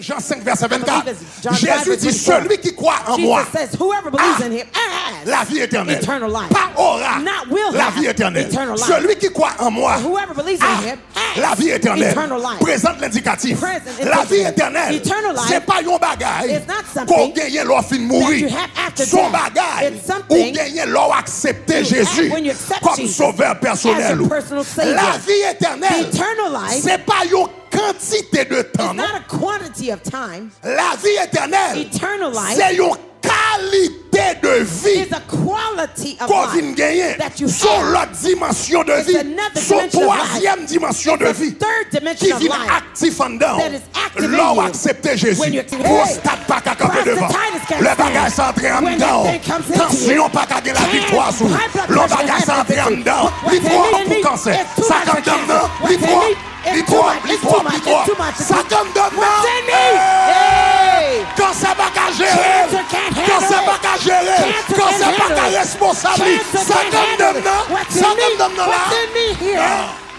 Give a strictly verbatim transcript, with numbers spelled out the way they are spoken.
Jean cinq, verset vingt-quatre. Jésus dit, celui qui croit en moi a la vie éternelle. Pas aura la vie éternelle. Celui qui croit en moi a la vie éternelle. Prezan endikatif. La vie éternelle, se pa yon bagay ke w genyen lè w fin mouri. Se yon bagay ou genyen lè w aksepte Jezi kòm sovè pèsonèl ou. La vie éternelle, se pa yon kantite de tan, non. La vie éternelle, se yon kalite de vi ke w vin genyen. Se yon lòt dimansyon de vi. Se yon twazyèm dimansyon de vi ki vin aktif anndan w lè w aksepte Jezi. Pwostat pa ka kanpe devan. Lè bagay sa antre anndan w, tansyon pa ka gen laviktwa sou. Lè bagay sa antre anndan w, li twò pou kansè. Sa k anndan m nan, li twò. Li twòp, li twòp, li twòp. Sa k anndan m nan, kansè pa ka jere l. Kansè pa ka jere l. Kansè pa ka responsab li. Sa k anndan m nan, sa k anndan m nan la. Ah.